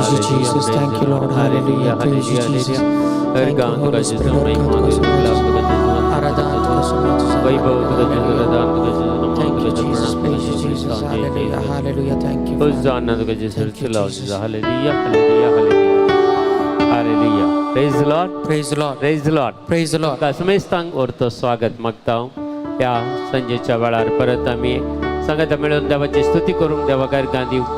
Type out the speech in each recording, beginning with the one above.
Praise you, Jesus. Thank you, Lord. Hallelujah. Praise you, Jesus. Thank you, Holy Spirit. आराधना तुका वैभव तुका जेजू, प्रदान तुका जेजू, नमन Thank तुका you, Jesus. जेजू, Praise you, Jesus. Hallelujah. Hallelujah. Thank you. Father. होजाना तुका जेजू, Thank you, चिलाव Jesus. जेजू. Hallelujah, hallelujah, hallelujah, hallelujah. Praise the Lord. Praise the Lord. Praise the Lord. Praise the Lord. तुमकां समेस्तांक व्हरतो स्वागत मागता हांव ह्या संजेच्या वेळार. परत आमी सांगाता मेळून देवाची स्तुती करूंक देवा गार्गां दिवं.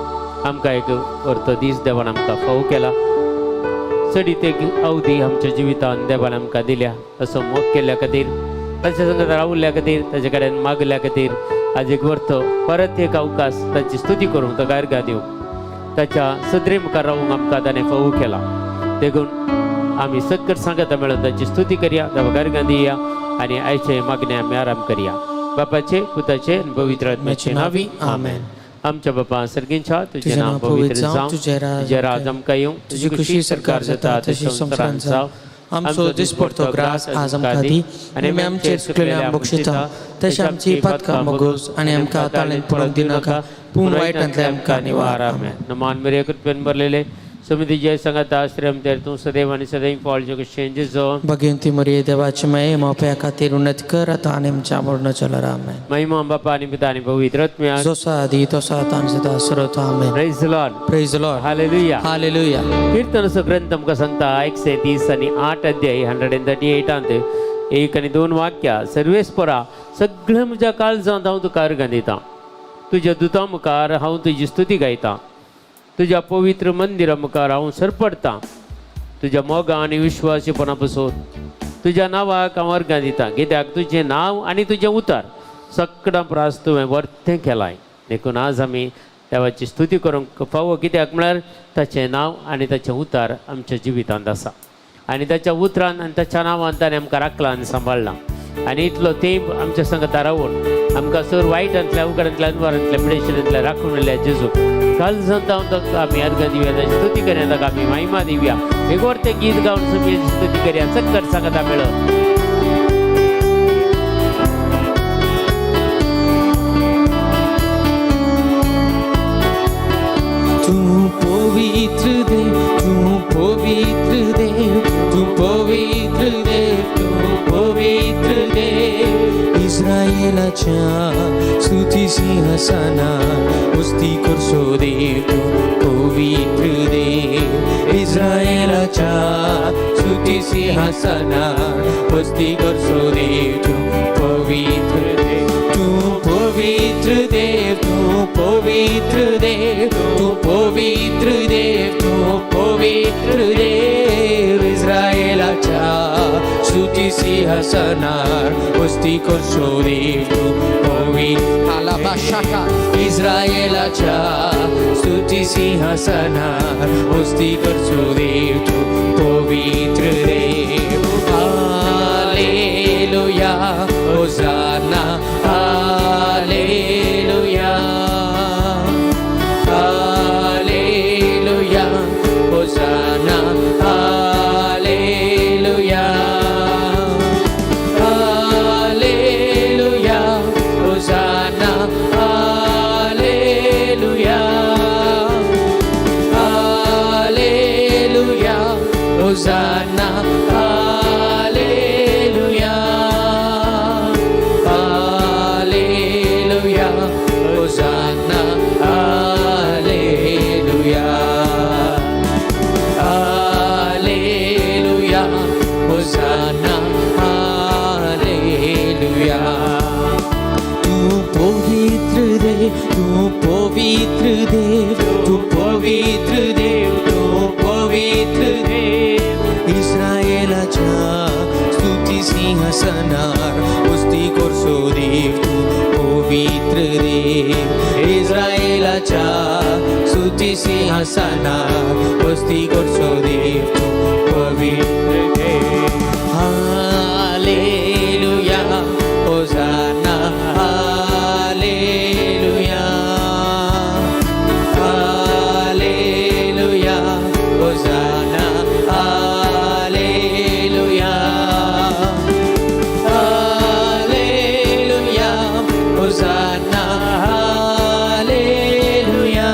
आमकां एक व्हरतो दीस देवान आमकां फावो केला. चडीत एक अवधी आमच्या जिवितान देवान आमकां दिल्या. असो मोग केल्ल्या खातीर, ताच्या संगत रावल्ल्या खातीर, ताचे कडेन मागल्या खातीर आज एक व्हरतो परत एक अवकाश ताची स्तुती करूंक, ताका अर्गां दिवंक, ताच्या सदरे मुखार रावूंक आमकां ताणें फावो केला. देखून आमी सक्कट सांगता मेळून ताची स्तुती करया, देवाक अर्गां दिया आनी आयचे मागणे आमी आराम करया. बापाचे, पुताचे आनी पवित्र आत्म्याचे नावी, आमेन. आमच्या बापा सर्गींच्या, तुजें तुजें नांव नांव पवित्र पवित्र जावं, जावं, तुजें राज तुजें राज आमकां येवं, तुजी खुशी सरकार जाता तशी संवसारांत जावं. आमचो दिसपडतो ग्रास आज आमकां दी आनी आमी आमचेर चुकलेल्या बक्षिता तशें आमची पातकां बगोस आनी आमकां ताळेंत पडोवंक दिनाका, पूण वायटांतले आमकां निवार. आमेन. नमान मेरे, कृपेन भरलेले, समिती जय सांगात आश्रम तर तूं सदैव आनी सदैव फॉल चेंजेस. भगिनी मरिये, देवाची माये, मोप्या खातीर उन्नत कर आतां आनी आमच्या मरणाच्या वेळार. आमेन. महिमा बापा आनी पिता आनी पवित्र आत्म्याक. जसो आदी तसो आतां आनी सदां सरतो. आमेन. Praise the Lord. Praise the Lord. Hallelujah. Hallelujah. कीर्तनाचो ग्रंथ आमकां सांगता, 138 अध्याय, 138 1 आनी 2 वाक्या, सर्वेस्परा, सगळ्या म्हज्या काळजांत हांव तुका अर्गां दितां. तुज्या दुतां मुखार हांव तुजी स्तुती गायतां. तुज्या पवित्र मंदिरा मुखार हांव सरपडतां. तुज्या मोगा आनी विश्वासीपणा पसून तुज्या नांवाक हांव अर्गां दितां, कित्याक तुजें नांव आनी तुजें उतर सगळ्यां प्रास तुवें वर्तें केलां. देखून आज आमी देवाची स्तुती करूंक फावो, कित्याक म्हळ्यार ताचें नांव आनी ताचें उतार आमच्या जिवितांत आसा आनी ताच्या उतरान आनी ताच्या नांवान ताणें आमकां राखलां आनी सांबाळ्ळां आनी इतलो तेंप आमच्या संगता रावून आमकां सर वायटांतल्या, अवघडांतल्या, अनवारांतल्या, पिडेशनांतल्या राखून उरल्या जेजू. काल जावन ताका आमी अर्गां दिवया, ताची स्तुती करया, ताका आमी महिमा दिवया. एक वर तें गीत गावन सुमी स्तुती करया, चक्कर सांगता मेळोन. तू पवित्र देव, तू पवित्र देव, तू पवित्र देव, तू पवित्र देव. इस्रायलाच्या स्तुती सिंहासना वस्ती करसो देव, तू पवित्र देव. इस्रायलाच्या स्तुती सिंहासना वस्ती करसो देव, तू पवित्र देव. तू पवित्र देव, तू पवित्र देव, तू पवित्र देव, तू पवित्र देव. इस्रायलाच्या स्तुती सिंहासनार वस्ती करसो देव, तू पवित्र. इस्रायलाच्या स्तुती सिंहासनार वस्ती करसो देव, तू पवित्र देव. Hallelujah, hosanna, hallelujah, hallelujah, hosanna, hallelujah, hallelujah, hosanna, hallelujah, hallelujah, hosanna, hallelujah, hallelujah, hosanna, hallelujah, hallelujah, hosanna, hallelujah. तू पवित्र देव, तू पवित्र देव, तू पवित्र देव, तू पवित्र देव. इस्रायलाच्या स्तुती सिंहासनार वस्ती करसो देव, तू पवित्र देव. इस्रायलाच्या स्तुती सिंहासनार वस्ती करसो देव, तू पवित्र देव. Hallelujah, hosanna, hallelujah, hallelujah, hosanna, hallelujah, hallelujah, hosanna, hallelujah,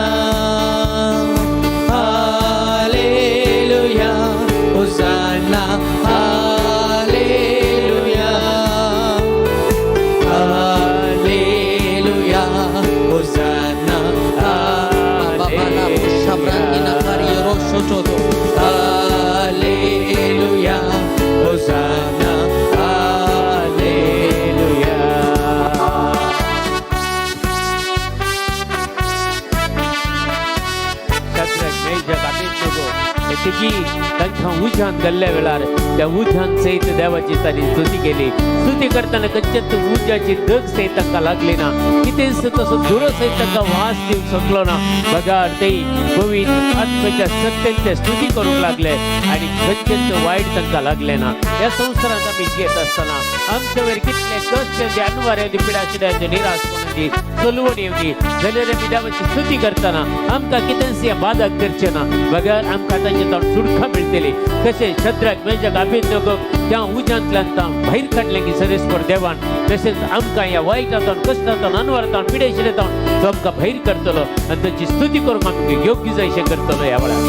उज्यांत घाल्ल्या वेळार त्या उज्यांत सयत देवाची तांणी स्तुती केली. स्तुती करतना खंयच्याच उज्याची दग सयत तांकां लागली ना, कितेंच तसो धुरो सयत तांकां वास दिवंक शकलो ना. बगार ते पवित्र आत्म्याच्या सत्तेन ते स्तुती करूंक लागले आनी खंयचेंच वायट तांकां लागलें ना. ह्या संवसारांत आमी जियेत आसतना आमच्या वयर कितले कश्ट येवंदी, अनवार येवंदी, पिडा शिडा येवंदी, निराश येवंदी, चलवण येवंदी, जाल्यार आमी देवाची स्तुती करतना आमकां कितेंच हें बादक करचें ना, बगर आमकां तांचे ताण सुटका मेळटली. तशें शद्राक मेशाक अबेदनगोक त्या उज्यांतल्यान तां भायर काडलें की सरेस्पर देवान, तशेंच आमकां ह्या वायटांतल्यान, कश्टांतल्यान, अनवारांतल्यान, पिडेशिडेंतल्यान तो आमकां भायर करतलो आनी ताची स्तुती करूंक आमकां योग्य जायशें करतलो ह्या वेळार.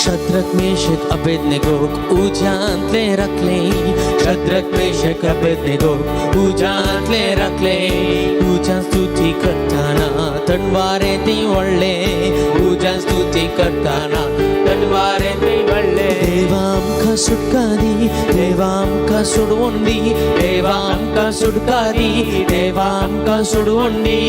शद्रक मेशक अबेदनेगोक उज्यांतले राखले, शद्रक मेशक अबेदनेगोक उज्यांतले राखले. उज्यान स्तुती करतना तणवारे ती व्हडले, उज्यान स्तुती करतना तणवारे ते व्हडले. देवा आमकां सुटका दी, देवा आमकां सोडवून दी, देवा आमकां सुटका दी, देवा आमकां सोडवून दी.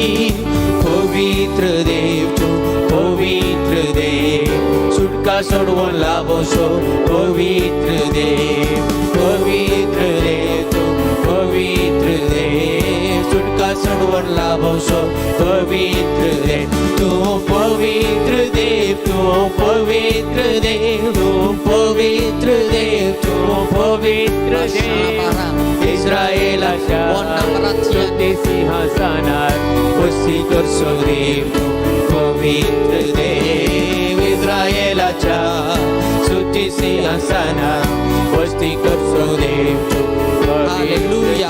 पवित्र देव तूं, पवित्र देव, सुटका सोडवून लाभोसो पवित्र देव. पवित्र देव तूं, पवित्र देव, सुटका सोडवून लाभोसो पवित्र देव. तूं पवित्र देव, तूं पवित्र देव, तूं पवित्र देव, तूं पवित्र देव. इस्रायलाच्या स्तुती सिंहासनार वस्ती करसो देव, तूं पवित्र देव. इस्रायलाच्या स्तुती सिंहासनार वस्ती करसो देव, तूं हालेलुया.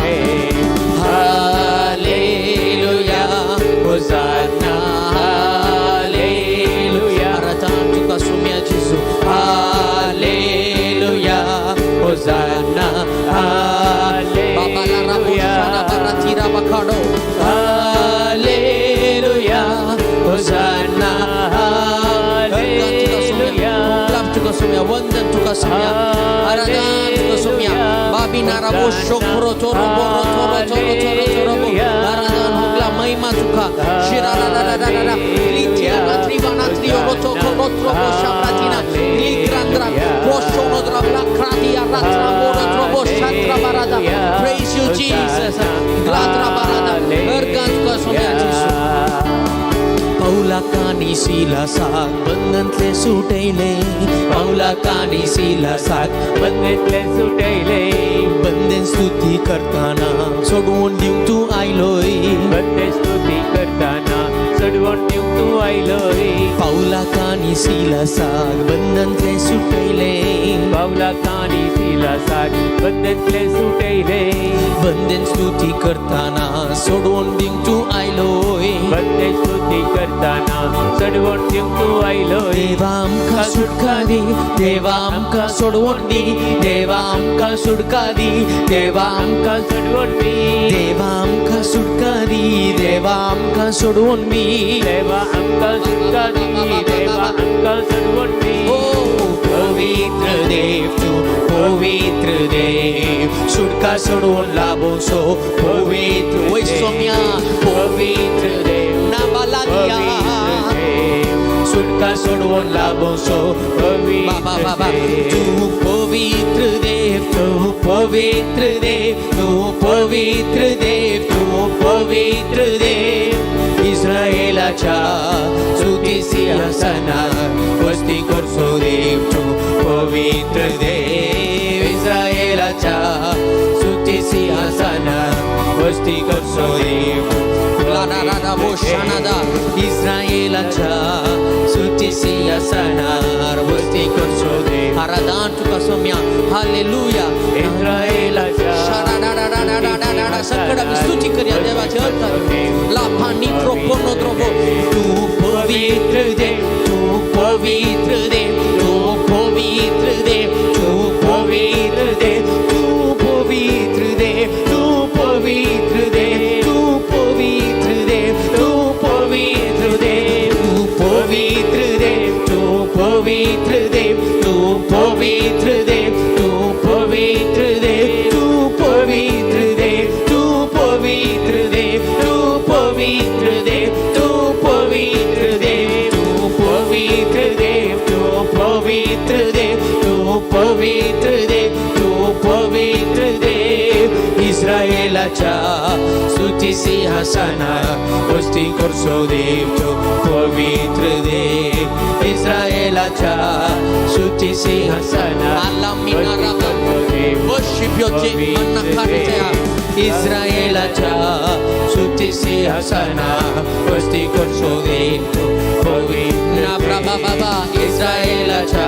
Hallelujah, hosanna, hallelujah. आराधना तुका सुम्या जेसू. Hallelujah, hosanna, hallelujah. Hallelujah, hosanna, hallelujah. वंदन तुका सुम्या, आराधना तुका सुम्या. बाबी नाराबो शोक्रो तोरो बोरो तोरो तोरो तोरो तोरो बो. आराधना हुगला महिमा तुका शिरा रा रा रा रा रा ग्लिटिया त्रिवाना त्रियो रोतो रोतो बो शाप्राtina gligrandra boshono dra blakratia ratra boro trobo shatra barada. Praise you Jesus. Glatra barada ergan तुका सुम्या जेसू. पौलाक आनी सिलासाक बंधनांतले सुटयले, पौलाक आनी सिलासाक बंदेतले सुटयले. बंदन स्तुती करतना सोडवून दिवंक तूं आयलोय, बंदे स्तुती करतना चडवण दिवंक तूं आयलोय. पौलाक आनी सिलासाक बंधनांतले सुटयले, पावलाक आनी सिलासाक बंदेतले सुटयले. बंदन स्तुती करतना सोडवून दिवंक तूं आयलोय, बंदे स्तुती करतना चडवण दिवंक तूं आयलोय. देवा आमकां सुटका दी, देवा आमकां सोडवून दी, देवा आमकां सुटका दी, देवा आमकां आमकां चडवण दी, देवा आमकां सुटका दी, देवा आमकां सोडवून दी. देवा आमकां सुटका दी, देवा आमकां चडवण दी. ओ पवित्र देव तूं, पवित्र देव, सुटका सोडवून लाभोसो पवित्र. वय सोम्या पवित्र देव नाबालादिया पवित्र देव, सुटका सोडवून लाभोसो बाबा बाबा. तूं पवित्र देव, तूं पवित्र देव, तूं पवित्र देव, तूं पवित्र देव. इस्रायलाच्या स्तुती सिंहासनार वस्ती करसो देव, तूं पवित्र देव. इस्रायलाच्या स्तुती सिंहासनार वस्ती करसो देव. इस्रायलाच्या स्तुती सिंहासनार वस्ती करसो देव. आराधना तुका सोम्या. हालेलुया. इस्रायलाच्या सगळं स्तुती करूया देवाची. ला पाणी प्रोपोनो द्रोबो. तू पवित्र देव, तू पवित्र देव, तू पवित्र देव, तू पवित्र देव, तू पवित्र देव, तू पवित्र देव, तू पवित्र देव, तू पवित्र देव, तू पवित्र देव, तू पवित्र देव, तू पवित्र देव, तू पवित्र देव, तू पवित्र देव, तू पवित्र देव, तू पवित्र देव, तू पवित्र देव, तू पवित्र देव, तू पवित्र देव, पवित्र देव इस्रायलाच्या स्तुती सिंहासनार वस्ती करचो देव तूं पवित्र देव इस्रायलाच्या स्तुती सिंहासनार. Worship your King, Manakaritea. इस्रायलाच्या स्तुती सिंहासनार वस्ती करचो देव तूं पवित्र बाबा इस्रायलाच्या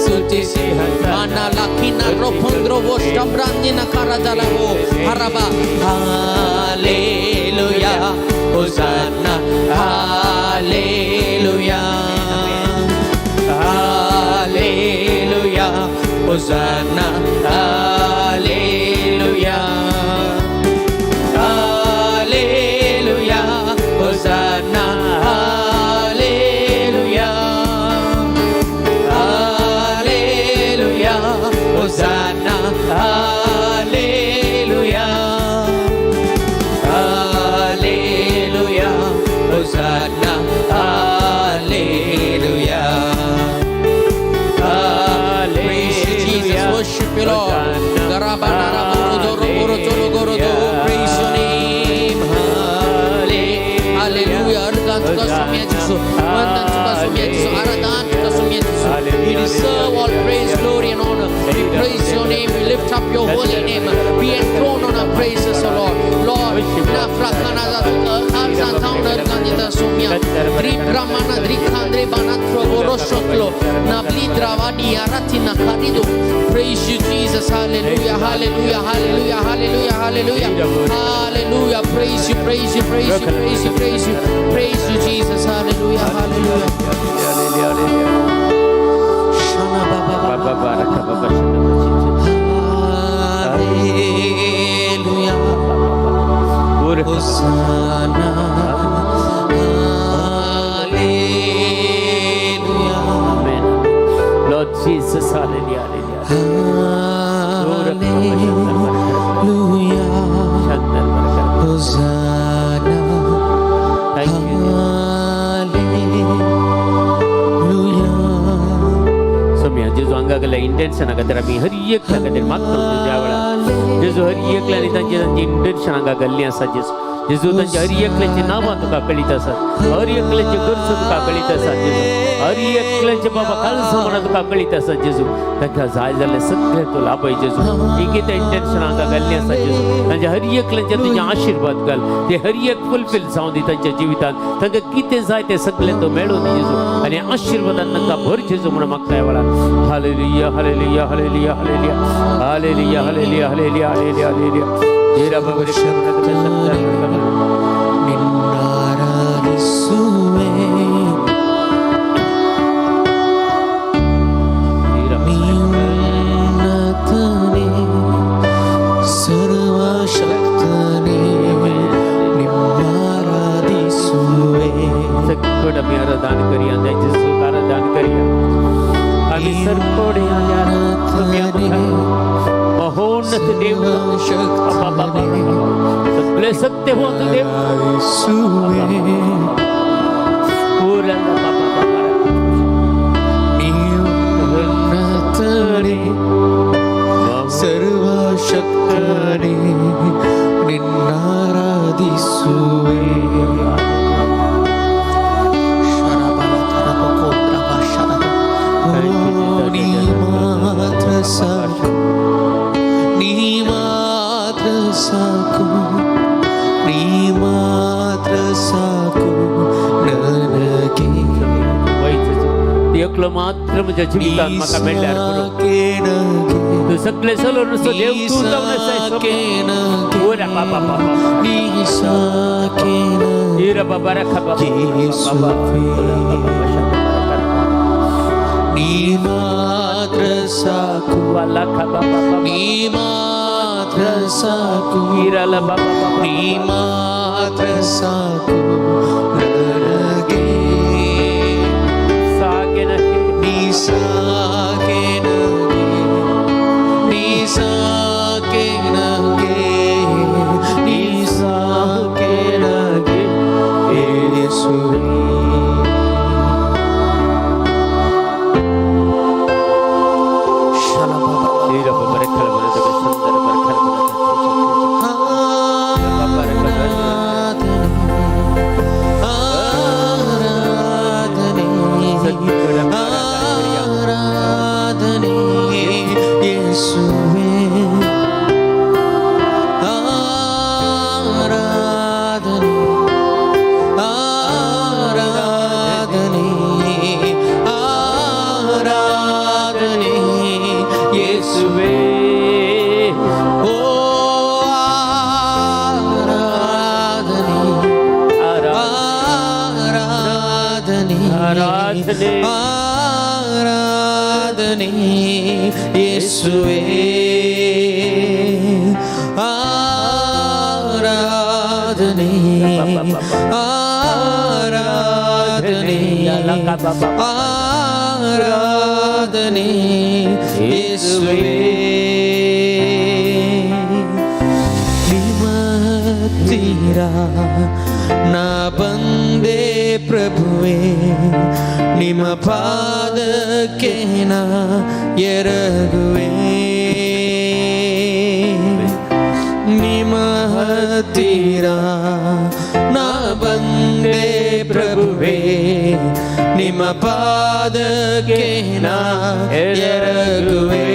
स्तुती सिंहासनार लाकिना रोपुंद्रो वोष्टब्रांदिना कारादालावो हराबा. Hallelujah, hosanna, hallelujah, hallelujah, hosanna, hallelujah, hallelujah, hosanna, hallelujah, hallelujah, hosanna, hallelujah, hallelujah, hosanna, hallelujah. Praise you, Jesus. Worship you, Lord. Praise your name. Hallelujah. You deserve all praise, glory, and honor. We praise your name. We lift up your holy name. Be enthroned on our praises, O Lord. Lord, praise you, Jesus. Hallelujah, hallelujah, hallelujah, hallelujah, hallelujah, hallelujah. Praise you, praise you, praise you, praise you, praise you, praise you, Jesus. Hallelujah, hallelujah. Shana ba ba ba ba ba ba. Hallelujah. Hosanna. Hallelujah. Amen. Lord Jesus, hallelujah, hallelujah. Hallelujah. Hosanna. Thank you. Hallelujah. Saumya जेजू हांगा गेल्या इंटेन्शना खातीर आमी हर एकल्या खातीर मागता तुज्या वेळार जेजू हर एकल्यानी तांची तांची इंटेन्शन हांगा घाल्लीं आसा जेजू. जेजू तांच्या हर एकल्याची नांवां तुका कळीत आसात, हर एकल्याची गरजो तुका कळीत आसात जेजू, हर एकल्याचे बाबा कालसां म्हणून तुका कळीत आसात जेजू. तांकां जाय जाल्यार सगळें तूं लाभय जेजू. ही कितें इंटेन्शन हांगा घाल्लीं आसा जेजू, तांच्या हर एकल्याचे तुजें आशिर्वाद घाल, ते हर एक फुलफील जावं दी तांच्या जिवितांत. तांकां कितें जाय तें सगळें तूं मेळूं दी जेजू आनी आशिर्वादान तांकां भर जेजू म्हणून मागता ह्या वेळार. Hallelujah, hallelujah, hallelujah, hallelujah, hallelujah, hallelujah, hallelujah, hallelujah, hallelujah. ನಿನ್ನಾರಾಧಿಸುವೆ, ನೀ ಸರ್ವಶಕ್ತನೇ, ನಿಮ್ಮಾರಾಧಿಸುವೆ. सगळं आमी आराधन करया, जेजूक आराधन करया. आमी सरकोडे महोन्नत देव, सगळे सत्य हो तू देव. ಆರಾಧಿಸುವೆ. पूरा ನೀ ಉನ್ನತನೇ, ಸರ್ವಶಕ್ತನೇ, ನಿನ್ನಾರಾಧಿಸುವೆ. ಓ, ನೀ ಮಾತ್ರ ಸಾಕು, ನೀ ಮಾತ್ರ ಸಾಕು, ನೀ ಮಾತ್ರ ಸಾಕು ನನಗೆ. एकलो मात्र म्हज्या जिवितांत म्हाका मेळ्ळ्यार पुरो. ಸಾಕೆ ನನಗೆ. तूं सगळे सलोन देव तूं जावन आसाय ಸಾಕೆ सोम्या. ನನಗೆ. ओरा बाबा बाबा ನೀ ಸಾಕೆ ನನಗೆ. ईरा बाबा रखा बाबा बाबा ನೀ ಮಾತ್ರ ಸಾಕು, वाला खा बाबा ನೀ ಮಾತ್ರ ಸಾಕು, ईराला बाबा बाबा ನೀ ಮಾತ್ರ ಸಾಕು ನನಗೆ. साके नके ನೀ ಸಾಕೆ ನನಗೆ, ನೀ ಸಾಕೆ ನನಗೆ, ನೀ ಸಾಕೆ ನನಗೆ ಯೇಸುವೇ. ईरा बाबा रखा ಆರಾಧನೆ ಯೇಸುವೇ ಆರಾಧನೆ ಆರಾಧನೆ ಆರಾಧನೆ ಯೇಸುವೇ. ನಿಮ್ಮ ಹತ್ತಿರ ನಾ ಬಂದೆ ಪ್ರಭುವೇ, ನಿಮ್ಮ ಪಾದಕ್ಕೆ ನಾ ಎರಗುವೆ. ನಿಮ್ಮ ಹತ್ತಿರ ನಾ ಬಂದೆ ಪ್ರಭುವೇ, ನಿಮ್ಮ ಪಾದಕ್ಕೆ ನಾ ಎರಗುವೆ.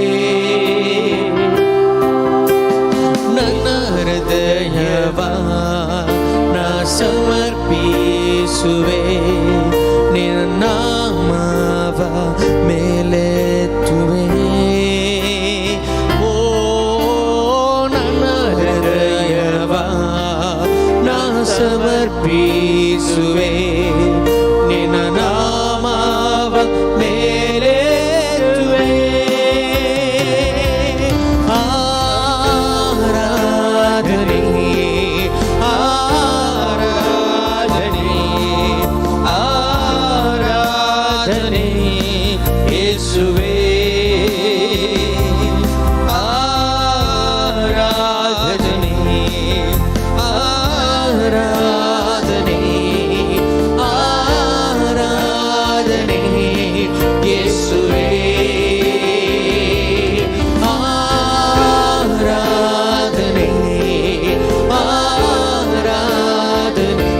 ನನ್ನ ಹೃದಯವ ನಾ ಸಮರ್ಪಿಸುವೆ, ನಿನ್ನ ನಾಮವ ಮೇಲೆತ್ತುವೆ. ಓ ನನ್ನ ಹೃದಯವ ನಾ ಸಮರ್ಪಿಸುವೆ, ನಿನ್ನ ನಾಮವ ಮೇಲೆತ್ತುವೆ. ಆರಾಧನೆ ಆರಾಧನೆ ಆರಾಧನೆ ಯೇಸುವೇ ಆರಾಧನೆ ಆರಾಧನೆ ಆರಾಧನೆ ಯೇಸುವೇ ಆರಾಧನೆ ಆರಾಧನೆ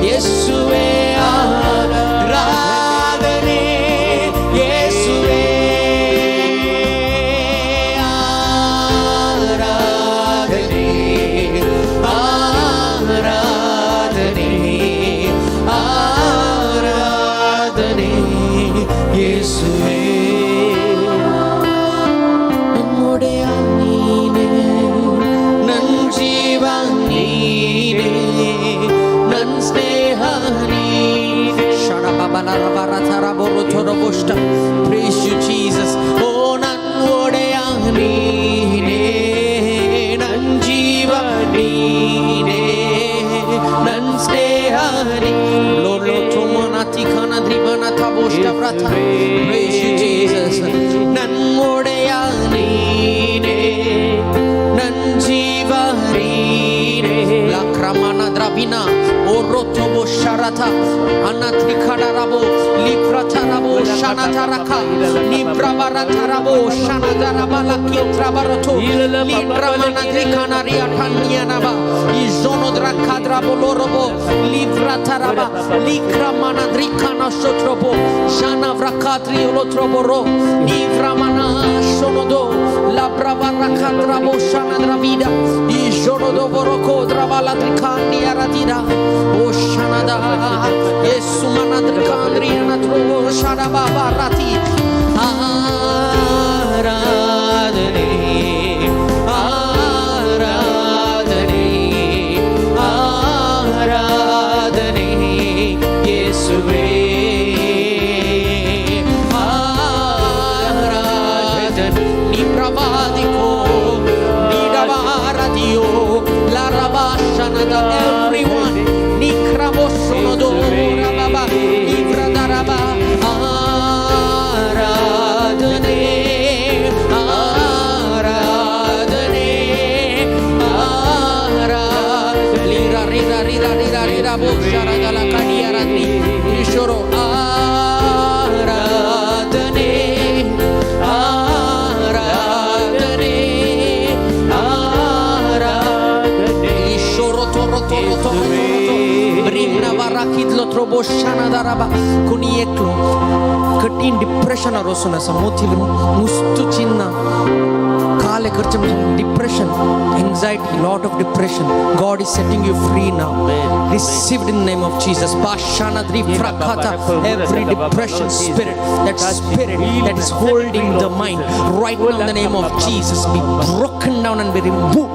ಯೇಸುವೇ ಆರಾಧನೆ ಯೇಸುವೇ ಆರಾಧನೆ ಆರಾಧನೆ ಆರಾಧನೆ ಯೇಸುವೇ. ನನ್ನೊಡೆಯ ನೀನೇ, ನನ್ನ ಜೀವ ನೀನೇ, ನನ್ನ ಸ್ನೇಹ ನೀನೇ. Praise you, Jesus. ಓ ನನ್ನ ಒಡೆಯ ನೀನೇ, ನನ್ನ ಜೀವ ನೀನೇ, ನನ್ನ ಸ್ನೇಹ ಲೋಲೋ ತುಮನಾತಿ ಖಾನ ದ್ರಿಬನ ತಬೋಷ್ಟ ವ್ರತ. Praise you, Jesus. ನನ್ನ ಒಡೆಯ ನೀನೇ, ನನ್ನ ಜೀವ ನೀನೇ. ಲಕ್ರಮಣ ದ್ರವಿನ ಓರೋತೋಬೋ ಶರಥ ಅನತ್ರಿಖಡರಬೋ ಲಿಪ್ರಥರಬೋ ಶನತರಕ ನಿಪ್ರವರಥರಬೋ ಶನದರಬಲ ಕಿತ್ರಬರಥೋ ಲಿಪ್ರಮಣ ತ್ರಿಖನರಿಯ ಠನ್ಯನಬ ಇಜೋನೋದ್ರ ಖಾದ್ರಬೋ ಲಿವ್ರಥರಬ ಲಿಕ್ರಮಣ ದ್ರಿಖನ ಶೋತ್ರೋಬೋ ಶನವ್ರಖಾತ್ರಿ ಒಲೋತ್ರೋಬರೋ ನಿವ್ರಮಣ ಶೋನೋದೋ ಲಬ್ರವರಖಾದ್ರಬೋ ಶನದ್ರವಿಡ ಇಜೋನೋದೋಬರೋಕೋ ದ್ರವಲ ತ್ರಿಖಾನ್ಯ ರತಿರ ಓ ಶನದ ಯೇಸು ಮನದ್ರಿಕಾಂದ್ರಿಯನ ತ್ರೋ ಶರಬಾಬಾ ರತಿ. ಆರಾಧನೆ ಆರಾಧನೆ ಆರಾಧನೆ ಯೇಸುವೇ ಆರಾಧನೆ. ನಿ ಪ್ರಭಾದಿಕೋ ನೀಡವಾರದಿಯೋ ಲರಬಾಶನದ ಎವ್ರಿಒನ್ ನಿಕ್ರಮೋಸೊನದೋ ರಬಬ ನಿವ್ರದರಬ. ಆರಾಧನೆ ಆರಾಧನೆ ಆರಾ ಲಿರ ರಿರ ರಿರ ರಿರ ರಿರ ಬೋ ಶರದಲ ಕಡಿಯರನ್ನಿ ಈಶ್ವರೋ. ಆರಾಧನೆ ಆರಾಧನೆ ಆರಾಧನೆ ಈಶ್ವರೋ ತೋರೋ ತೋರೋ ತೋರೋ ಬ್ರಿಮ್ನ ವರಕಿದ್ಲೋ ತ್ರೋಬೋ ಶನದರಬ. ಕುನಿ एकलो कठीण डिप्रेशन रोसून आसा, मोतील मुस्तू चिन्ह काले करचे, depression, anxiety, lot of depression. God is setting you free now. Received in the name of Jesus. Pashanadri frakata. Every depression spirit, that spirit that is holding the mind right now in the name of Jesus, be broken down and be removed.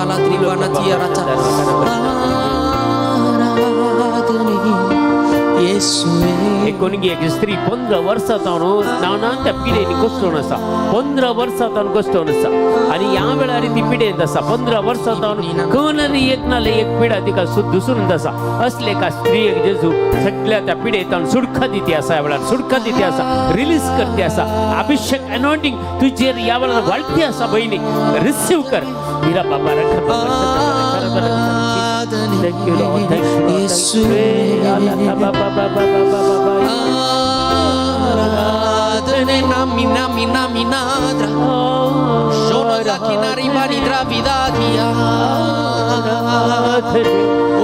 Bala Trivana Tiarata. येसुवे. एकोणगी एक स्त्री 15 वर्सां जावन नाना त्या पिडेन कोसळून आसा. 15 वर्सां जावन कोसळून आसा आनी ह्या वेळार ती पिडेंत आसा. 15 वर्सां जावन कनरी एक नाल्यार एक पिडा तिका दुसून आसा. असले एका स्त्रियेक जेजू सगळ्या त्या पिडेंत सुडका दिती आसा. ह्या वेळार सुडका दिती आसा, रिलीज करते आसा. अभिषेक अनॉइंटिंग तुजेर ह्या वेळार वाळटी आसा. बहिणी रिसीव कर. हिरा बाबा रखा बाबा. Thank you, Lord. Thank you, Lord. Thank you. Ba, ba, ba, ba, ba, ba, ba, ba. ಆರಾಧನೆ ನಮಿ ನಮಿ ನಮಿ ನಾದ್ರ ಶೋನದಾಕಿ ನರಿ ಬನಿ ದ್ರಾವಿದಾದಿಯ.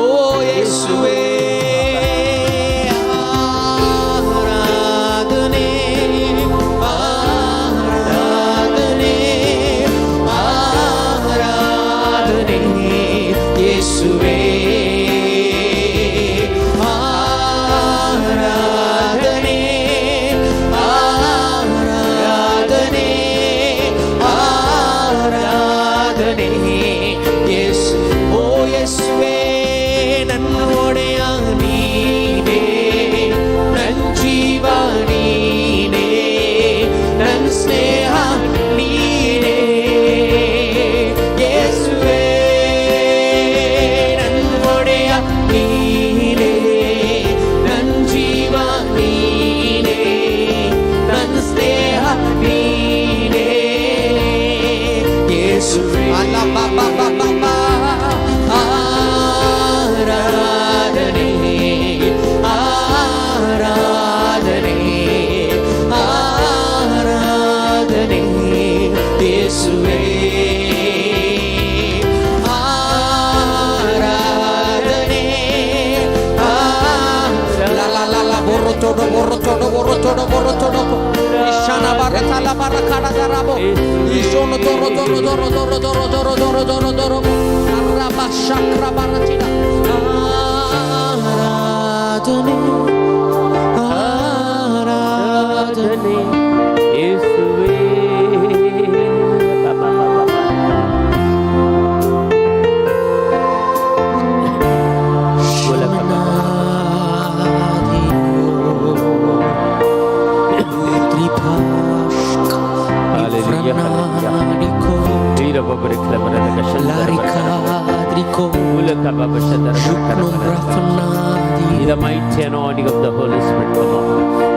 ಓ ಯೇಸುವೇ ಆರಾಧನೆ ಆರಾಧನೆ ಆರಾಧನೆ ಯೇಸುವೇ ಆರಾಧನೆ ಆರಾಧನೆ ಆರಾಧನೆ ಯೇಸು. ಓ ಯೇಸುವೇ ನನ್ನ ಒಡೆಯ ನೀನೇ, ನನ್ನ ಜೀವ ನೀನೇ, ನನ್ನ ಸ್ನೇಹ ನೀನೇ. ಯೇಸುವೇ ನನ್ನ ಒಡೆಯ ನೀನೇ, ನನ್ನ ಜೀವ ನೀನೇ, ನನ್ನ ಸ್ನೇಹ ನೀನೇ. ಯೇಸುವೇ ಅಲ್ಲ ಬಾಬಾ ಬಾಬಾ. ಆರಾಧನೆ ಆರಾಧನೆ ಆರಾಧನೆ ಯೇಸುವೇ ಆರಾಧನೆ. La la la la borro todo borro todo borro todo borro todo Ishana barata la barakara darabo Ishono doro doro doro doro doro doro doro doro doro Araba shakra baratina. ಆರಾಧನೆ ಆರಾಧನೆ ಯೇಸುವೇ. ಬಾ, ಬಾ, ಬಾ, ಬಾ, ಬಾ. बोला, ಬಾ, ಬಾ, ಬಾ. Hallelujah, hallelujah. Hira baba rekla bara shandara Ulaka baba shandara In the mighty anointing of the Holy Spirit, बाबा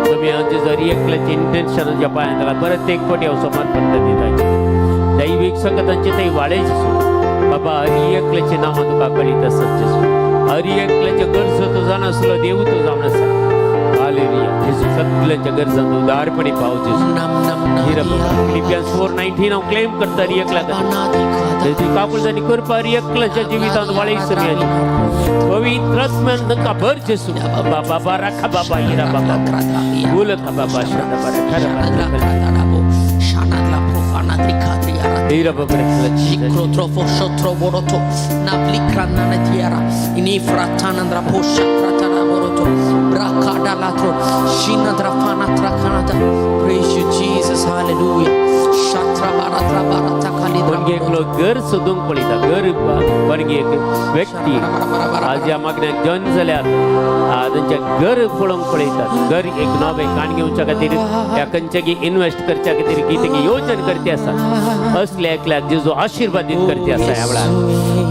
तुम्ही आमचे जरी एकल्याचे इंटेन्शन ज्या पायांत परत एक पटी हांव समर्पण दिता. दैवीक संगतांचे ते वाळे जेसू बाबा, हरी एकल्याचे नांव तुका कळीत आसत जेसू. हरी एकल्याचे गरजो तो जाण आसलो देव तो जावन आसा. हालेलुया जेसू, सगळ्यांच्या गरजांत उदारपणी पाव जेसू. हिरा बाबा, फिलिपियन्स 4:19 हांव क्लेम करता हरी एकल्या खातीर. तुजी काकुळटाणी करपा हरी एकल्याच्या जिवितांत वाळे सुमी. पवित्र आत्म्यान तांकां भर जेसू. बाबा बाबा राखा बाबा हिरा बाबा उलखा बाबा शब्द बाबा खरा हिरा बाबा. Jikrotofo shotro boroto navlikranana tiara inifratanandra posha pratana boroto brakadalatro shinandra fana trakanada. Praise you, Jesus. Hallelujah. Shatra baratra barata kalidra. कोणगी एकलो घर सोदूंक पळयता. घर कोणगी एक व्यक्ती आज ह्या मागण्याक जॉईन जाल्यार तांचे घर पळोवंक पळयतात. घर एक नवें काण घेवच्या खातीर ह्या खंयच्यागी इन्वेस्ट करच्या खातीर कितें योजन करते आसा. असल्या एकल्याक जेजू आशिर्वादीत करते आसा. ह्या वेळार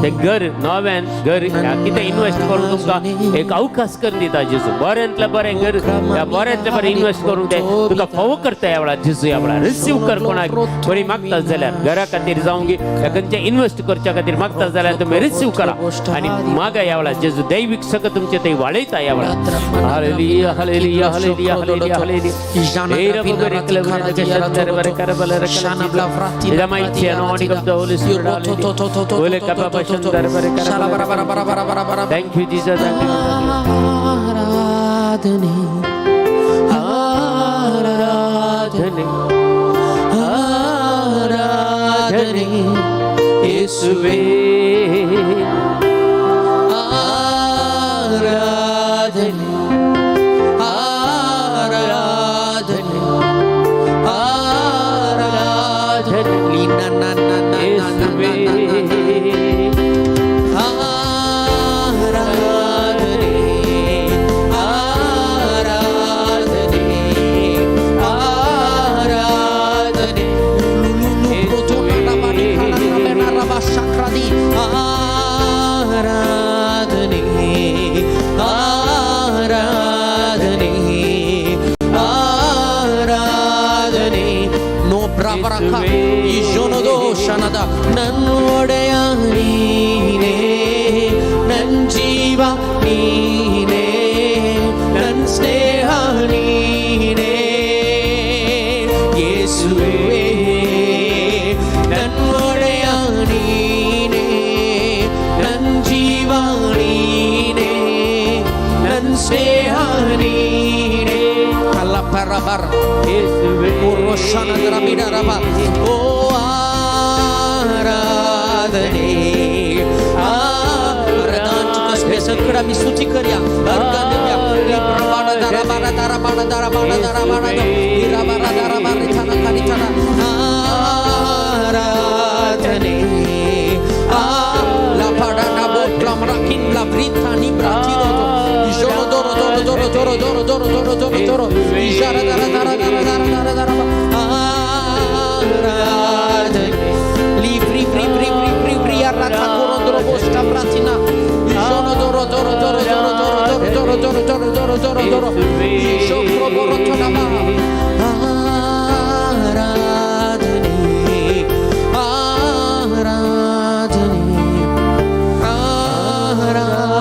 ते घर नव्यान घर ह्या कितें इन्वेस्ट करून तुमकां एक अवकाश करून दिता जेजू. बऱ्यांतलें बरें घर ह्या बऱ्यांतलें बरें इन्वेस्ट करून ते तुका फावो करता ह्या वेळार जेजू. ह्या वेळार रिसीव कर. कोणाक कोणी मागता जाल्यार घरा खातीर जावं ह्या खंयच्या इन्वेस्ट करच्या खातीर मागता जाल्यार तुमी रिसीव करा आनी मागा. ह्या वेळार जेजू दैवीक सगळं तुमचे ते वाळयता ह्या वेळार. Hallelujah hallelujah hallelujah hallelujah hallelujah. हे रब बरे कल बरे कर बले In the mighty anointing of the Holy Spirit. Hallelujah. Ole kababa shandar bare kar bale. Thank you, Jesus. Thank you. ಆರಾಧನೆ ಆರಾಧನೆ ಆರಾಧನೆ ಯೇಸುವೇ ಆರಾಧನೆ ಆರಾಧನೆ ಆರಾಧನೆ. ಲೀನ ನ ನ ನ ನ ನ ನ ನ. ನೀನೇ, ನನ್ನ ಸ್ನೇಹ ನೀನೇ ಯೇಸುವೇ, ನನ್ನ ಒಡೆಯ ನೀನೇ, ನನ್ನ ಜೀವ ನೀನೇ, ನನ್ನ ಸ್ನೇಹ ನೀನೇ. ಕಲ್ಲ ಪರ ಬರ ಯೇಸುವೇ. ಓ ಆರಾಧನೆ. आम्ही स्तुती करूया, अर्घ देऊया. दरा बारा दरा बारा दरा बारा दरा बारा इरा बारा दरा बारा छाना खाली छाना. आराधने आ ला पाडा ना बोटलाम राखीन ला ब्रिथानी ब्राथिरो जोरो दोरो दोरो दोरो दोरो दोरो दोरो दोरो दोरो दोरो इशारा दरा दरा दरा दरा दरा दरा. आराधने li fri fri fri fri fri fri arrata corondro bosca bratina jono doro doro doro doro doro doro doro doro doro doro doro jokro borotonaba. ಆರಾಧನೆ ಆರಾಧನೆ ಆರಾಧನೆ.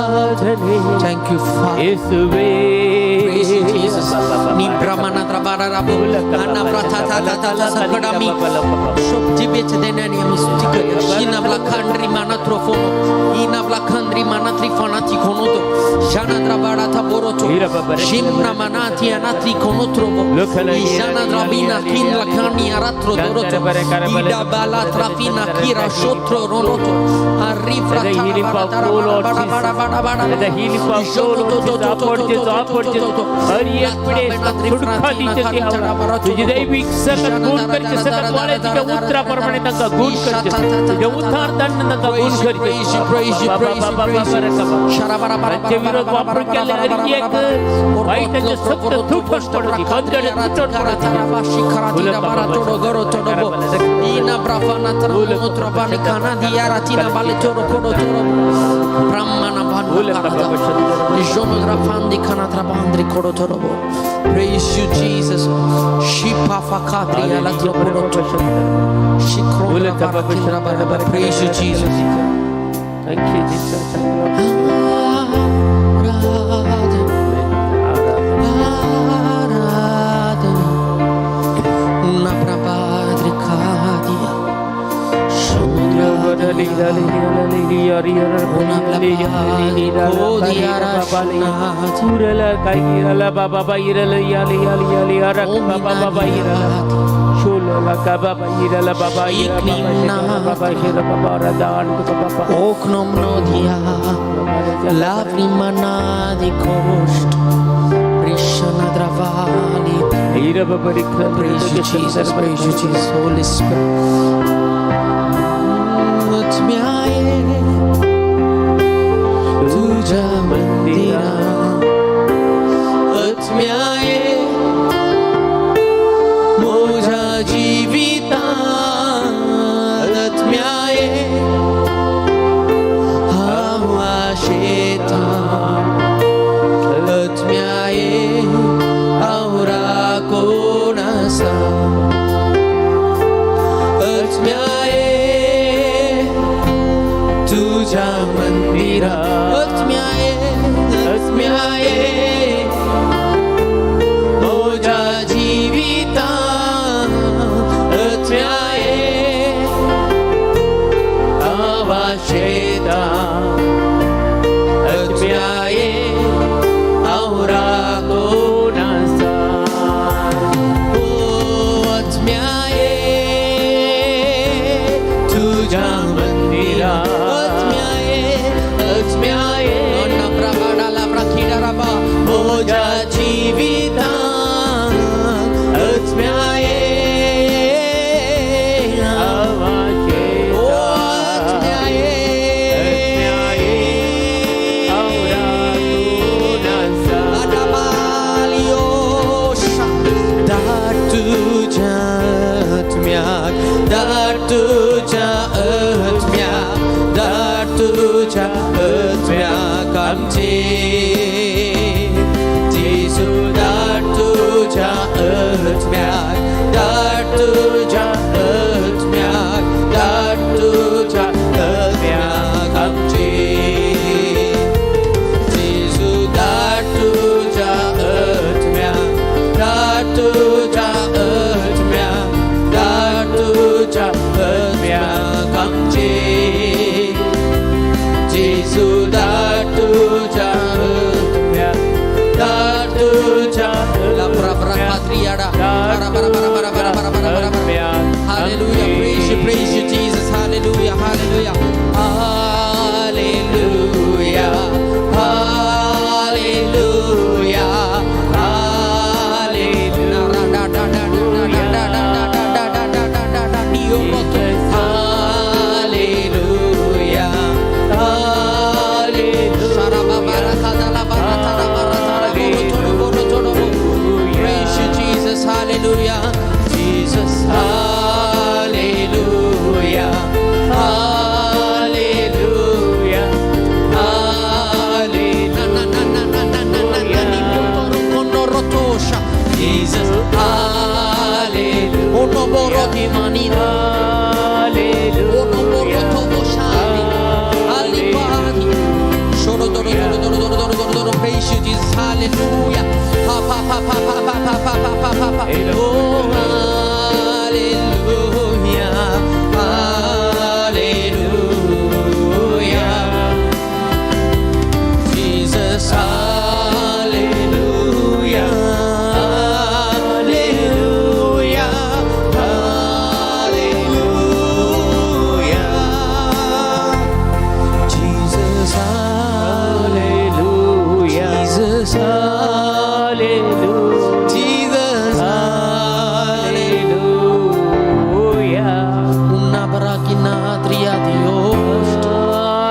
Thank you, Father. ಯೇಸುವೇ. Praise you, Jesus. Ni brahmana trabara rabo ana brata ta ta ta ta sakadami shop jibeche denani आम्ही स्तुती करूया. शिना ब्लाखांड्री माना त्रोफोनो इना ब्लाखांड्री माना त्रिफोनाती कोनोतो शाना द्राबाड़ा था बोरोतो शिमना मनाती अनात्री कोनोत्रोबो इशाना द्राबिना किन लखानी अरात्रो दोरोतो इडा बाला त्राफिना किरा शोत्रो रोनोतो arrifra Let the healing power flow, Lord Jesus. Let the healing power flow, Lord Jesus. Upward Jesus, upward Jesus. हर एक पिढी सुटका दिचे देवा. तुझी दैविक सकत गुण करचे सकत वाळे तुझ्या उत्तराप्रमाणे तांकां गुण करचे, तुझ्या उतार दंड तांकां गुण करचे. त्यांचे विरोध वापरून केले हर एक वाईटाचे सक्त तुटून पडू, बंधने तुटून पडू. Ina brafana tramono trabani kana diara tina bale toro kodo toro brahmana banu kanada jono drafandi kana trabandri kodo toro. Praise you, Jesus. Shipa fakatri ala tropono shikro. Praise you, Jesus. Thank you, Jesus. ಆರಾಧನೆ. Una brabadri kadia Oknom nodia lavrimana di kost Krishna dravali. Praise you, Jesus. Praise you, Jesus. Holy Spirit. आत्म्याये तुझ्या मंदिरा आत्म्याये म्हज्या जिविता आत्म्याये हांव आशेता आत्म्याये हांव राखून आसा आत्म्याये तुझ्या मंदिरा आत्म्याये आत्म्याये म्हज्या जिविता आत्म्याये हांव आशेता आत्म्याये हांव राखून आसा. ओ आत्म्याये तुझ्या मंदिरा आत्म्याये आत्म्याये म्हज्या जिविता आत्म्याये ओ आत्म्याये Adamaliosa, dar तुझ्या आत्म्याक, दार तुझ्या आत्म्याक, दार तुझ्या आत्म्याक आमचे जेजू, दार तुझ्या आत्म्याक, दार तुझ्या आत्म्याक, दार तुझ्या आत्म्याक आमचे.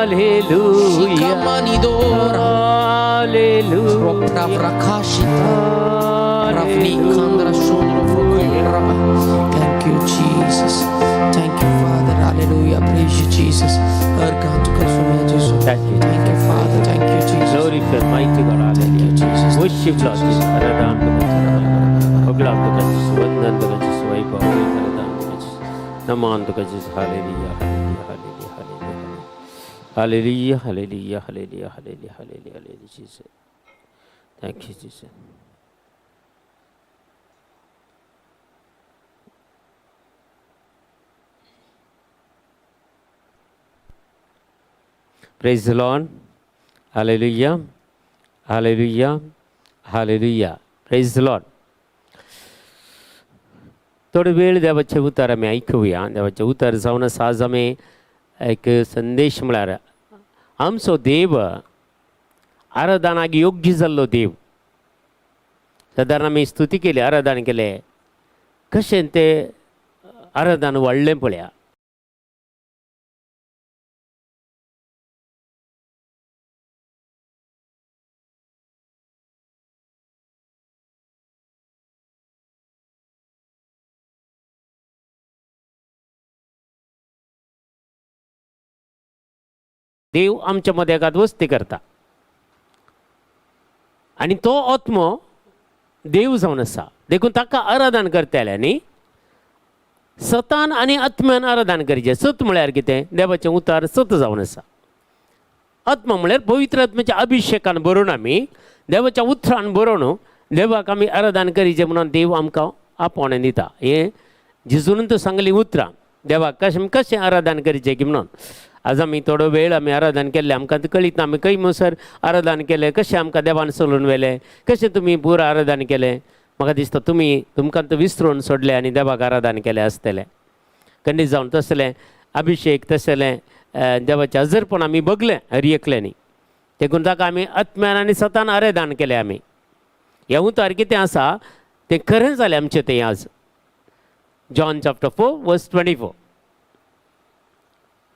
Hallelujah. Shikamanidora. Hallelujah. Pravrakashita. Ravni Kandra Shondro Vrokondraba. Thank you, Jesus. Thank you, Father. Hallelujah. Praise you, Jesus. Jesus. Thank you. Thank you, Father. Thank you, Jesus. Glory to mighty God. Thank you, Jesus. Worship Lord Jesus. आराधना तुका होगलाम तुका Jesus. वंदन तुका Jesus. वैभव आराधना तुका Jesus. नमन तुका Jesus. Hallelujah. Hallelujah. Hallelujah. Hallelujah. Hallelujah. Hallelujah. Hallelujah. Hallelujah. Jesus. Thank you, Jesus. Praise the Lord. Hallelujah. Hallelujah. Hallelujah. Praise the Lord. थोडो वेळ देवाचें उतर आमी आयकुया. देवाचें उतर जावन आसा आज आमी एक संदेश म्हळ्यार आमचो देव आराधनाक योग्य जाल्लो देव. सादारण आमी स्तुती केली, आराधन केलें, कशें तें आराधन वाडलें पळया. देव आमच्या मदें एकाद वस्ती करता आनी तो आत्मो देव जावन आसा. देखून ताका आराधन करतले न्ही, सतान आनी आत्म्यान आराधन करचें. सत म्हळ्यार कितें? देवाचें उतार सत जावन आसा. आत्मा म्हळ्यार पवित्र आत्म्याच्या अभिशेकान बरोवन आमी देवाच्या उतरान बरोवन देवाक आमी आराधन करीचें म्हणून देव आमकां आपोवणें दिता. हें जेजून तो सांगली उतरां देवाक कशें कशें आराधन करचें की म्हणून. आज आमी थोडो वेळ आमी आराधन केल्लें, आमकां कळीत ना आमी खंय म्हणसर आराधन केलें, कशें आमकां देवान चलून व्हेलें, कशें तुमी पुरो आराधन केलें. म्हाका दिसता तुमी तुमकां तो विसरून सोडलें आनी देवाक आराधन केलें आसतलें. खंडीत जावन तसलें अभिशेक तसलें देवाचें हजरपण आमी बगलें हर एकल्यांनी. देखून ताका आमी आत्म्यान आनी सतान आराधन केलें. आमी हें उतार कितें आसा तें खरें जालें आमचें तें आज. John chapter 4 verse 24.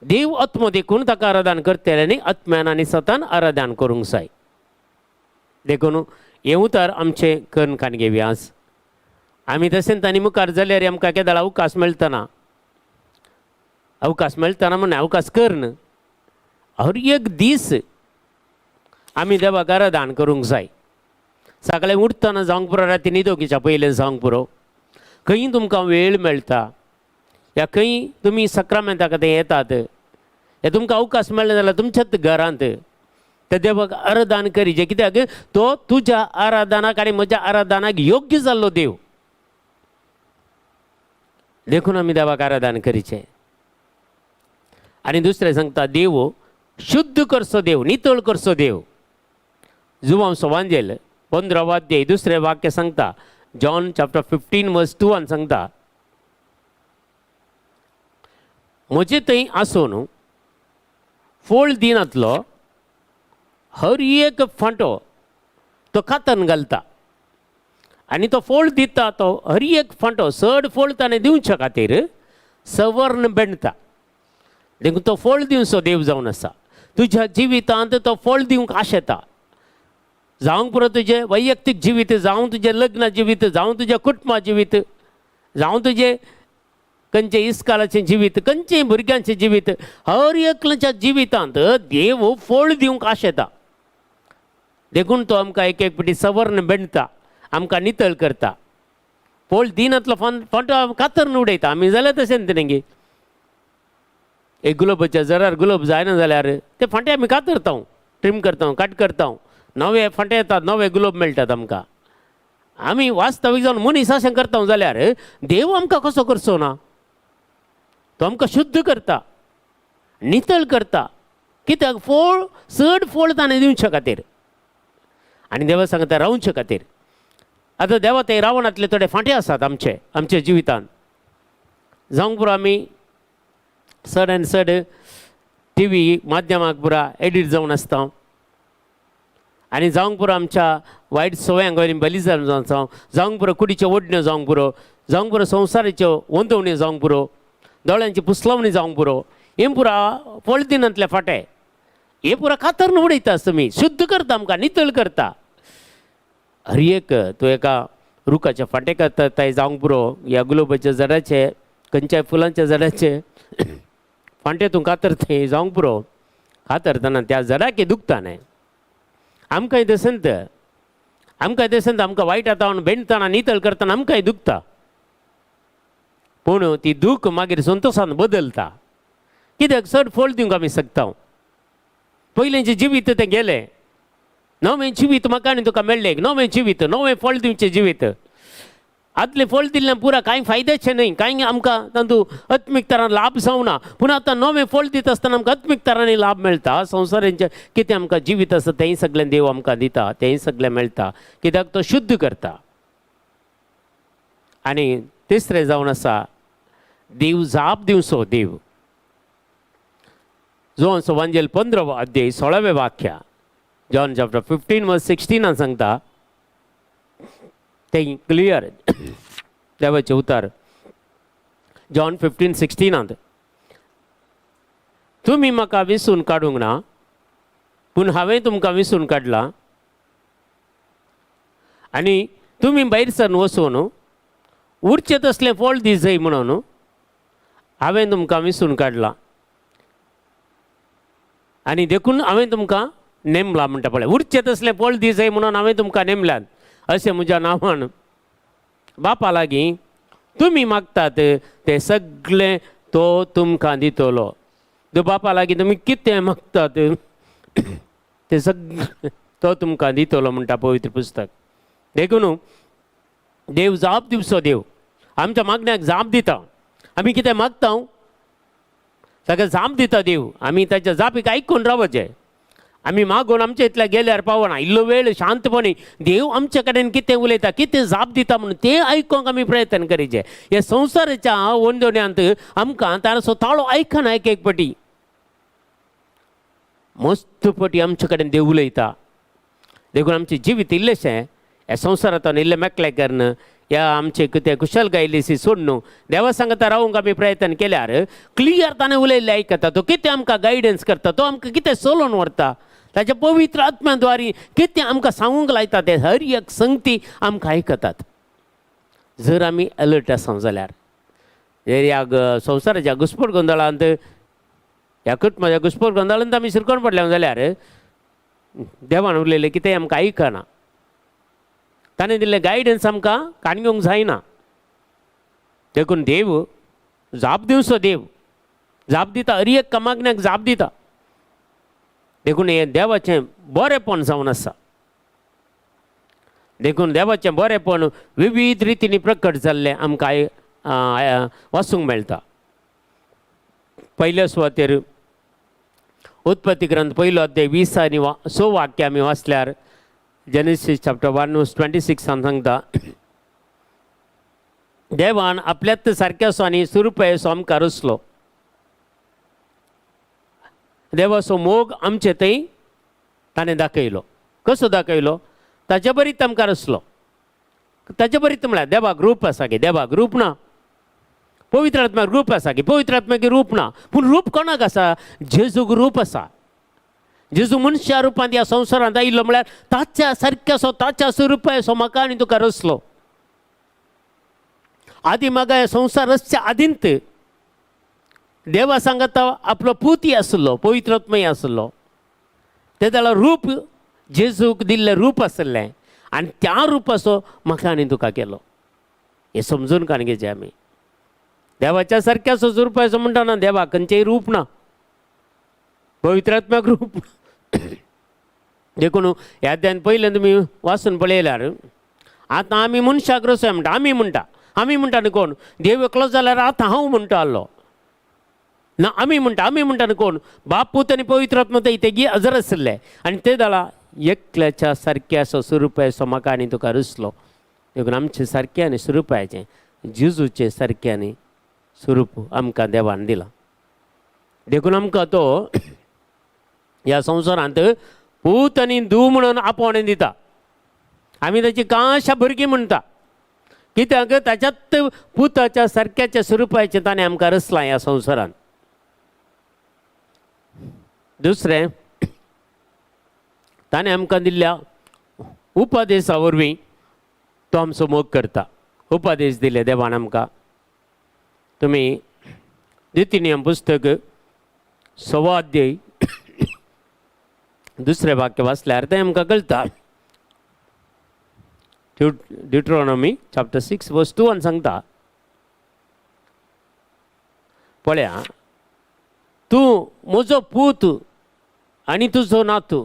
देव आत्मो देखून ताका आराधन करतले आनी आत्म्यान आनी सतान आराधन करूंक जाय. देखून हें उतर आमचें करून कान घेवया आज. आमी तशेंच तांणी मुखार जाल्यार आमकां केदाळ अवकाश मेळटना, अवकाश मेळटना म्हण अवकाश करन हर एक दीस आमी देवाक आराधन करूंक जाय. सकाळीं उठतना जावंक पुरो, राती न्हिदोवच्या पयलें जावंक पुरो. खंय तुमकां वेळ मेळटा या खंय तुमी सक्रामेंता खातीर येतात या तुमकां अवकाश मेळ्ळें जाल्यार तुमच्याच घरांत त्या देवाक आराधन करीचें. कित्याक तो तुज्या आराधनाक आनी म्हज्या आराधनाक योग्य जाल्लो देव. देखून आमी देवाक आराधन करीचें. आनी दुसरें सांगता देव शुद्ध करचो देव, नितळ करचो देव. जुवांव सवांजेल 15 अध्याय दुसरें वाक्य सांगता, जॉन चॅप्टर 15 वर्स 2 सांगता, म्हजे थंय आसून फोळ दिनातलो हर एक फांटो तो कातन घालता आनी तो फोळ दिता तो हर एक फांटो चड फोळ ताणें दिवच्या खातीर सवर्ण बेणता. देखून तो फोळ दिवचो देव जावन आसा. तुज्या जिवितांत तो फोळ दिवंक आशेता. जावंक पुरो तुजें वैयक्तीक जिवीत, जावं तुजें लग्न जिवीत, जावं तुजें कुटुंबा जिवीत, जावं तुजें खंयचें इस्कालाचें जिवीत, खंयचें भुरग्यांचें जिवीत, हर एकल्याच्या जिवितांत देव फोळ दिवंक आशेता. देखून तो आमकां एक एक पिटी सवर्ण बेणता, आमकां नितळ करता. फोळ दिनातलो फांटो कातरून उडयता. आमी जाल्यार तशें न्ही, एक गुलाबाच्या जरार गुलाब जायना जाल्यार ते फांटे आमी कातरता, ट्रीम करता, कट करता, नवे फांटे येतात, नवे गुलाब मेळटात आमकां. आमी वास्तवीक जावन मनीस अशें करता जाल्यार देव आमकां कसो करचो ना? तो आमकां शुद्ध करता, नितळ करता. कित्याक फोळ चड फोळ ताणें दिवचे खातीर आनी देवा सांगता रावचे खातीर. आतां देवा ते रावणांतले थोडे फांटे आसात आमचे आमच्या जिवितांत. जावंक पुरो आमी चड आनी चड टी व्ही माध्यमाक पुरा एडीट जावन आसता आनी जावंक पुरो आमच्या वायट सवयांक वयली बली जावन आसता. जावंक पुरो कुडीच्यो ओडण्यो जावंक पुरो, जावंक पुरो संवसाराच्यो वंदवण्यो जावंक पुरो, दोळ्यांची पुसलावणी जावंक पुरो. हें पुरा फळ दिनांतले फांटे, हे पुरा कातरून उडयता तुमी, शुद्ध करता आमकां, नितळ करता. हर एक तूं एका रुखाचे फांटे करता जावंक पुरो, ह्या गुलाबाच्या झाडाचे, खंयच्याय फुलांच्या झाडाचे फांटे तूं कातरता जावंक पुरो. कातरतना त्या झाडाक दुखता न्हय. आमकांय तशेंच, आमकांय तशेंच, आमकां वायट आतां बेणतना नितळ करतना आमकांय दुखता, पूण ती दूख मागीर संतोशान बदलता. कित्याक चड फळ दिवंक आमी शकता. पयलींचें जिवीत तें गेलें, नवें जिवीत म्हाका आनी तुका मेळ्ळें, नवें जिवीत, नवें फळ दिवचें जिवीत. आदलें फळ दिल्लें पुरा कांय फायद्याचें न्हय, कांय आमकां तातूंत आत्मीक तरान लाभ जावना. पूण आतां नवें फळ दिता आसतना आमकां आत्मीक तरांनी लाभ मेळटा. संवसारांचें कितें आमकां जिवीत आसा तेंय सगळें देव आमकां दिता, तेंय सगळें मेळटा, कित्याक तो शुद्ध करता. आनी तिसरें जावन आसा देव जाप दिवचो देव. जोन वांजेल 15 अध्याय 16वें वाक्य, जॉन चॅप्टर 15 वर्स 16 सांगता तें क्लियर देवाचें उतर. जॉन 15:16, तुमी म्हाका विसून काडूंक ना, पूण हांवें तुमकां विसून काडलां, आनी तुमी भायर सरन वचून उरचें तसलें फळ दी जाय म्हणून हांवें तुमकां विसून काडलां, आनी देखून हांवें तुमकां नेमलां. म्हणटा पळय, उरचें तसलें फळ दी जाय म्हणून हांवें तुमकां नेमल्यात, अशें म्हज्या नांवान बापा लागीं तुमी मागतात तें सगळें तो तुमकां दितलो. तो बापा लागीं तुमी कितें मागतात तें सगळें तो तुमकां दितलो म्हणटा पवित्र पुस्तक. देखून देव जाप दिवचो देव आमच्या मागण्याक जाप दिता. आमी कितें मागता ताका जाप दिता देव. आमी ताच्या जापीक आयकून रावचें. आमी मागून आमच्या इतल्या गेल्यार पावना. इल्लो वेळ शांतपणी देव आमच्या कडेन कितें उलयता, कितें जाप दिता म्हणून तें आयकूंक आमी प्रयत्न करीचे. ह्या संवसाराच्या वंदोण्यांत आमकां ताचो ताळो आयकना. एक एक पटी मस्त पटी आमचे कडेन देव उलयता. देखून आमचें जिवीत इल्लेशें ह्या संवसारांतल्यान इल्लें मेकळें करून ह्या आमचे कितें कुशलकाय इल्लीशी सोडून देवा सांगता रावूंक आमी प्रयत्न केल्यार क्लियर ताणें उलयल्लें आयकता. तो कितें आमकां गायडन्स करता, तो आमकां कितें चलोवन व्हरता, ताच्या पवित्र आत्म्या द्वारी कितें आमकां सांगूंक लायता तें हर एक संगती आमकां आयकतात. जर आमी अलर्ट आसा जाल्यार, जर ह्या संवसाराच्या घुस्पट गोंदळांत, ह्या कुटुंबाच्या घुस्पट गोंदळांत आमी शिरकोन पडले जाल्यार देवान उलयलें कितें आमकां आयकना, ताणें दिल्लें गायडन्स आमकां कान घेवंक जायना. देखून देव जाप दिवचो देव जाप दिता, हर एक मागण्याक जाप दिता. देखून हें देवाचें बरेंपण जावन आसा. देखून देवाचें बरेंपण विविध रितींनी प्रकट जाल्लें आमकां वाचूंक मेळटा. पयल्या सुवातेर उत्पत्ती ग्रंथ पयलो अध्याय 20 आनी 6 वाक्य आमी वाचल्यार, जेनेसीस चॅप्टर 1 26 सांगता, देवान आपल्याच सारक्याचो आनी स्वरुपाचो आमकां रचलो. देवाचो मोग आमचे थंय ताणें दाखयलो. कसो दाखयलो? ताचे बरीच आमकां रचलो. ताचे बरीच म्हळ्यार देवाक रूप आसा की? देवाक रूप ना. पवित्र आत्म्याक रूप आसा की? पवित्र आत्म्याक रूप ना. पूण रूप कोणाक आसा? जेजूक रूप आसा. जेजू मनशा रुपांत ह्या संवसारांत आयिल्लो म्हळ्यार ताच्या सारक्याचो, ताच्या स्वरुपाचो म्हाका आनी तुका रचलो. आदी म्हाका ह्या संवसार रचच्या आदींत देवा सांगता आपलो पुती आसलो, पवित्र आत्मय आसलो. ते जाल्यार रूप जेजूक दिल्लें रूप आसलें आनी त्या रुपाचो म्हाका आनी तुका केलो. हें समजून काण घेवचें आमी. देवाच्या सारक्याचो स्वरुपाचो म्हणटा ना, देवाक खंयचेंय रूप ना, पवित्र आत्म्याक रूप. देखून ह्या अध्यायान पयलें तुमी वाचून पळयल्यार आतां आमी मनशाक रचोया म्हणटा. आमी म्हणटा, आमी म्हणटा न्ही कोण? देव एकलो जाल्यार आतां हांव म्हणटा ना, आमी म्हणटा, आमी म्हणटा न्ही कोण? बाप, पूत आनी पवित्र आत्मा तेगी हजर आशिल्ले आनी ते जाला एकल्याच्या सारक्याचो स्वरुपाचो म्हाका आनी तुका रचलो. देखून आमचे सारकें आनी स्वरुपाचें, जेजूचे सारकें आनी स्वरूप आमकां देवान दिलां. देखून आमकां तो ह्या संवसारांत पूत आनी धूव म्हणून आपोवणें दिता. आमी ताची कांशा भुरगीं म्हणटा, कित्याक ताच्यात पुताच्या सारक्याच्या स्वरुपाचें ताणें आमकां रचलां ह्या संवसारांत. दुसरें, ताणें आमकां दिल्ल्या उपदेसा वरवीं तो आमचो मोग करता. उपदेश दिले देवान आमकां. तुमी नितीनियम पुस्तक 1.25 अध्याय दुसरें वाक्य वाचल्यार तें आमकां कळटा. Deuteronomy chapter 6 verse 2 सांगता, पळया, तूं म्हजो पूत आनी तुजो नातू,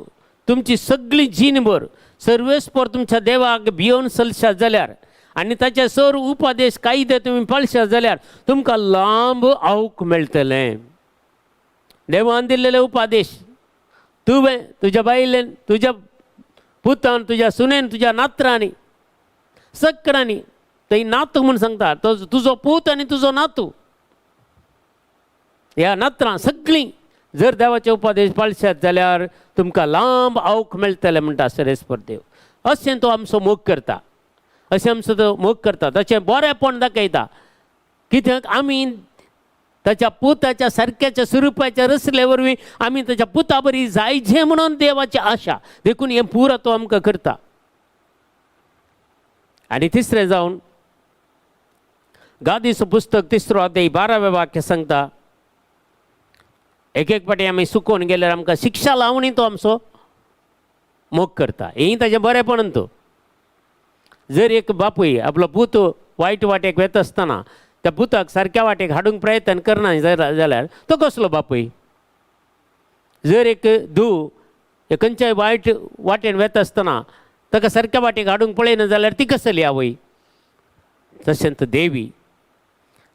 तुमची सगळी जीणभर सर्वेस्पर तुमच्या देवाक भियोवन चलशात जाल्यार आनी ताचे सर उपदेश कायदे तुमी पाळशात जाल्यार तुमकां लांब आवक मेळटलें. देवान दिल्लेले उपदेश तुवें तुज्या बायलेन, तुज्या पुतान, तुज्या सुनेन, तुज्या नात्रांनी, सगळ्यांनी. थंय नातू म्हूण सांगता, तो तुजो पूत आनी तुजो नातू, ह्या नात्रां सगळीं जर देवाचे उपदेश पाळशात जाल्यार तुमकां लांब आवक मेळटलें म्हणटा सर्वेस्पर देव. अशें तो आमचो मोग करता, अशें आमचो तो मोग करता, ताचें बरेंपण दाखयता. कित्याक आमी ताच्या पुताच्या सारक्याच्या स्वरुपाच्या रचले वरवीं आमी ताच्या पुता बरी जायचे म्हणून देवाची आशा, देखून हें पुरो तो आमकां करता. आनी तिसरें जावन गादीचो पुस्तक 3 अध्याय 12वें वाक्य सांगता, एक एक फावटी आमी सुकोवन गेल्यार आमकां शिक्षा लावणी तो आमचो मोग करता. हें ताचें बरेंपण. तो जर एक बापूय आपलो पूत वायट वाटेक वेता आसतना त्या पुताक सारक्या वाटेक हाडूंक प्रयत्न करना जाल्यार तो कसलो बापूय? जर एक धूव खंयच्याय वायट वाटेन वेता आसतना ताका सारक्या वाटेक हाडूंक पळयना जाल्यार ती कसली आवय? तशेंच देवी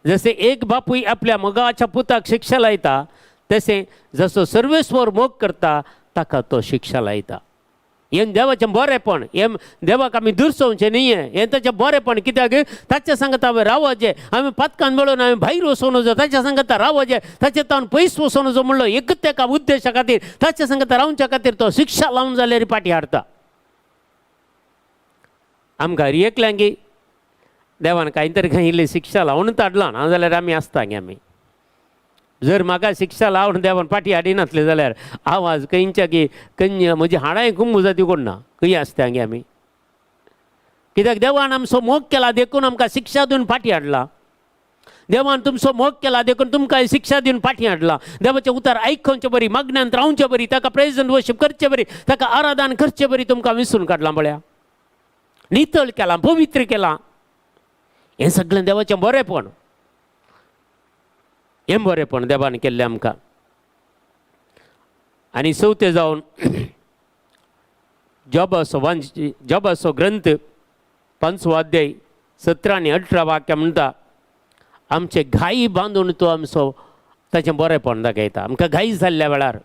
जशें एक बापूय आपल्या मोगाच्या पुताक शिक्षा लायता, तशें जसो सर्वेस्वर मोग करता ताका तो शिक्षा लायता. हें देवाचें बरेंपण, हें देवाक आमी दुरसोवचें न्ही, हें ताचें बरेंपण. कित्याक ताच्या सांगता हांवें रावचें, आमी पातकान मेळून आमी भायर वचूं नजो, ताच्या सांगता रावचें, ताचे तावन पयस वचूं नजो म्हणलो एकूच तेका उद्देशा खातीर ताच्या सांगता रावच्या खातीर तो शिक्षा लावन जाल्यार पाटी हाडटा. आमकां एकल्यांकी देवान कांय तरी खंय इल्ली शिक्षा लावनूच हाडला ना जाल्यार आमी आसता गे. आमी जर म्हाका शिक्षा लावन देवान पाटी हाडिनासले जाल्यार आवाज खंयच्या की खंय म्हजी हाडांय कुंबू जाती कोण ना, खंय आसता गे आमी? कित्याक देवान आमचो मोग केला देखून आमकां शिक्षा दिवन पाटी हाडला. देवान तुमचो मोग केला देखून तुमकां शिक्षा दिवन पाटी हाडला. देवाचें उतर आयकोवचे बरी, मागण्यांत रावचे बरी, ताका प्रेज एंड वर्शीप करचे बरी, ताका आराधन करचे बरी तुमकां विसरून काडलां, पळया, नितळ केलां, पवित्र केलां. हें सगळें देवाचें बरेंपण, हें बरेंपण देवान केल्लें आमकां. आनी चवथें जावन जॉबाचो ग्रंथ 5वो अध्याय 17 आनी 18 वाक्य म्हणटा, आमचे घाई बांदून तो आमचो ताचें बरेंपण दाखयता. आमकां घाई जाल्ल्या वेळार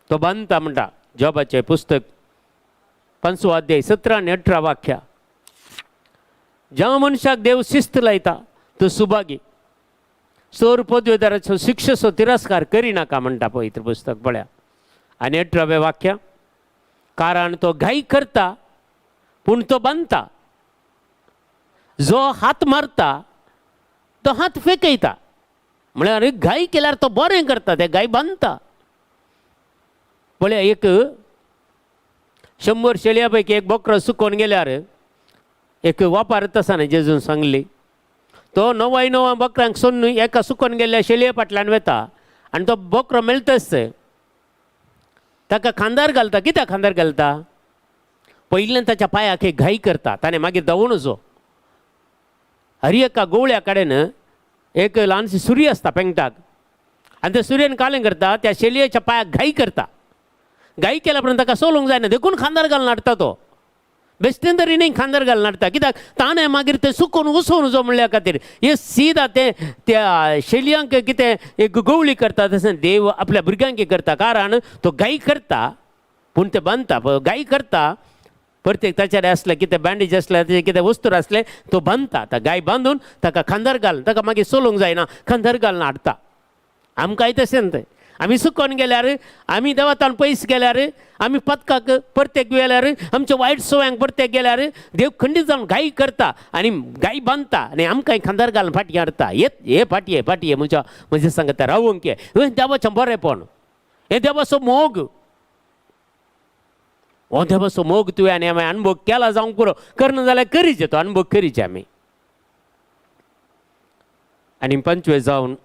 तो बांदता म्हणटा. जॉबाचें पुस्तक 5वो अध्याय 17 आनी 18 वाक्या, ज्या मनशाक देव शिस्त लायता तो सुभागी, सोर पदवेदाराचो शिक्षेचो तिरस्कार करिनाका म्हणटा पवित्र पुस्तक पळया. आनी 18वें वाक्य, कारण तो घाई करता पूण तो बांदता, जो हात मारता तो हात फेकयता. म्हळ्यार घाई केल्यार तो बरें करता, ते घाई बांदता. पळया, एक 100 शेळया पैकी एक बोकरो सुकोवन गेल्यार एक वापारत आसा न्ही जेजून सांगली, तो 99 बोकऱ्यांक सोडून एका सुकोवन गेल्ल्या शेळये फाटल्यान वेता आनी तो बोकरो मेळटाच ताका खांदार घालता. कित्याक खांदार घालता? पयल्यान ताच्या पांयाक एक घाई करता, ताणें मागीर धांवून वचो. हर एका गोवळ्या कडेन एक ल्हानशी सुरी आसता पेंगटाक, आनी त्या सुरयेन कालें करता, त्या शेलयेच्या पांयाक घाई करता. घाई केल्या उपरांत ताका सोलूंक जायना देखून खांदार घालून हाडटा तो. बेश्टेन तरी न्ही खांदार घालून हाडटा, कित्याक ताणें मागीर तें सुकोवन वचोवन जो म्हणल्या खातीर हे सीदा तें त्या शेलयांक कितें एक गवळी करता तशें देव आपल्या भुरग्यांक करता. कारण तो घाई करता पूण ते बांदता. घाई करता प्रत्येक ताचेर आसलें कितें बँडेज आसलें, ताचें कितें वस्तू आसलें तो बांदता. आतां गाय बांदून ताका खांदार घालून ताका मागीर सोलूंक जायना, खांदार घालून हाडटा. आमकांय तशें तें, आमी सुकोन गेल्यार, आमी देवातान पयस गेल्यार, आमी पदकाक परतेक गेल्यार, आमच्या वायट सवयांक परतेक गेल्यार देव खंडीत जावन गाय करता आनी गाय बांदता आनी आमकांय खांदार घालून फाटी हाडटा. येत हे फाटी, हे फाटी, म्हज्या म्हजें सांगता रावंक हे देवाचें बरेंपण. हे देवाचो मोग, हो देवाचो मोग तुवें आनी आमी अनुभव केला जावंक पुरो, करना जाल्यार करीचे तो अनुभव करीचे आमी. आनी पंचवे जावन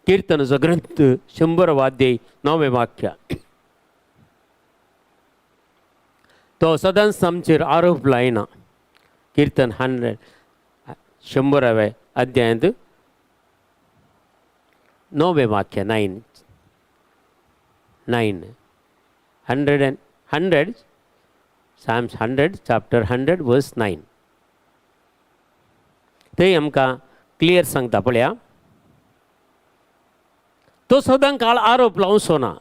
किर्तनाचो ग्रंथ 100 वाद्य 9 वाक्य, तो सदांच आमचेर आरोप लायना. किर्तन 100 100 अध्यायांत 9 वाक्य 9 9 100 and 100 Psalms 100 chapter 100 verse 9 ते आमकां क्लियर सांगता पळया. तो सदां काळ आरोप लावचो ना,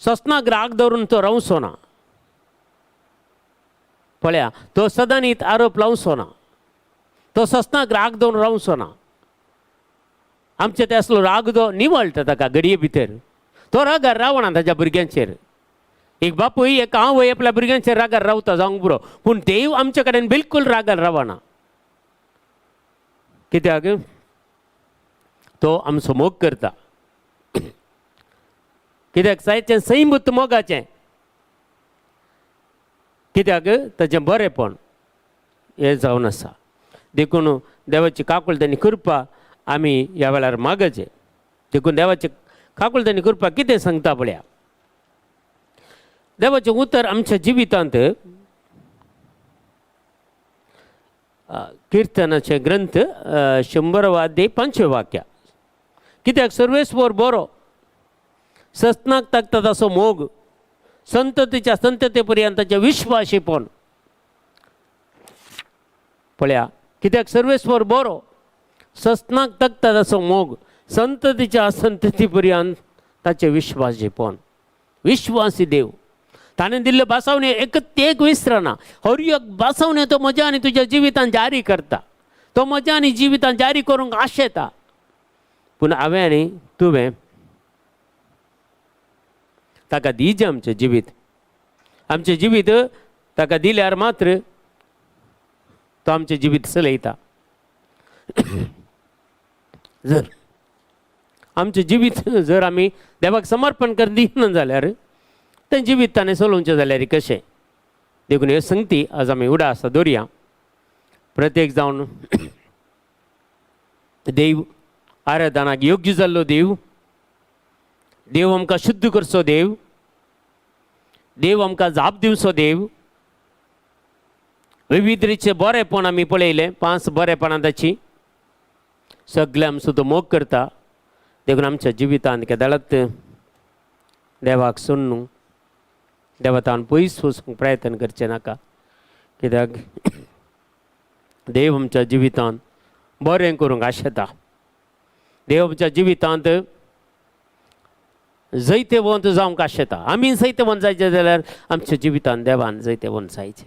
ससनाक राग धरून तो रावचो ना. पळया, तो सदांनीत आरोप लावचो ना, तो ससनाक राग धरून रावचो ना. आमचे ते असलो राग जो निवळटा ताका घडये भितर, तो रागार रावना ताच्या भुरग्यांचेर. एक बापूय एक आवय आपल्या भुरग्यांचेर रागार रावता जावंक पुरो, पूण देव आमचे कडेन बिलकूल रागार रावना. कित्याक? तो आमचो मोग करता. कित्याक? सायचें सैमूत मोगाचें. कित्याक? ताचें बरेंपण हें जावन आसा. देखून देवाची काकूळ आनी कृपा आमी ह्या वेळार मागचें. देखून देवाची काकूळ आनी कृपा कितें सांगता पळया. देवाचें उतर आमच्या जिवितांत किर्तनाचे ग्रंथ 100 वाद्य 5 वाक्य, कित्याक सर्वेस्वर बरो, ससनाक ताकता तसो मोग, संततीच्या संतती पर्यंताचे विश्वासीपण. पळया, कित्याक सर्वेस्वर बरो, ससनाक तकता तसो मोग, संततीच्या संतती पर्यंत ताचे विश्वासीपण. विश्वासी देव, ताणें दिल्ले भासावणे एक तेक विसरना. हर एक भासावणे तो म्हज्या आनी तुज्या जिवितान जारी करता, तो म्हज्या आनी जिवितान जारी करूंक आशेता. पूण हांवें आनी तुवें ताका दिजें आमचें जिवीत. आमचें जिवीत ताका दिल्यार मात्र तो आमचें जिवीत चलयता. जर आमचें जिवीत जर आमी देवाक समर्पण कर दिना जाल्यार तें जिवीत ताणें चलोवचें जाल्यार कशें? देखून ह्यो संगती आज आमी उडा आसा दवरया. प्रत्येक जावन देव आराधनाक योग्य जाल्लो देव, देव आमकां शुद्ध करचो देव, देव आमकां जाप दिवचो देव. विविध रितीचे बरेपण आमी पळयलें, 5 बरेपणां ताची. सगळे आमचो तो मोग करता. देखून आमच्या जिवितांत केदळात देवाक सोडून देवतान पयस वचूंक प्रयत्न करचें नाका. कित्याक देव आमच्या जिवितांत बरें करूंक आशेता. देव आमच्या जिवितांत जैतेवंत जावंक आशेता. आमी जैतेवंत जायचें जाल्यार आमच्या जिवितांत देवान जैतेवंत जायचें.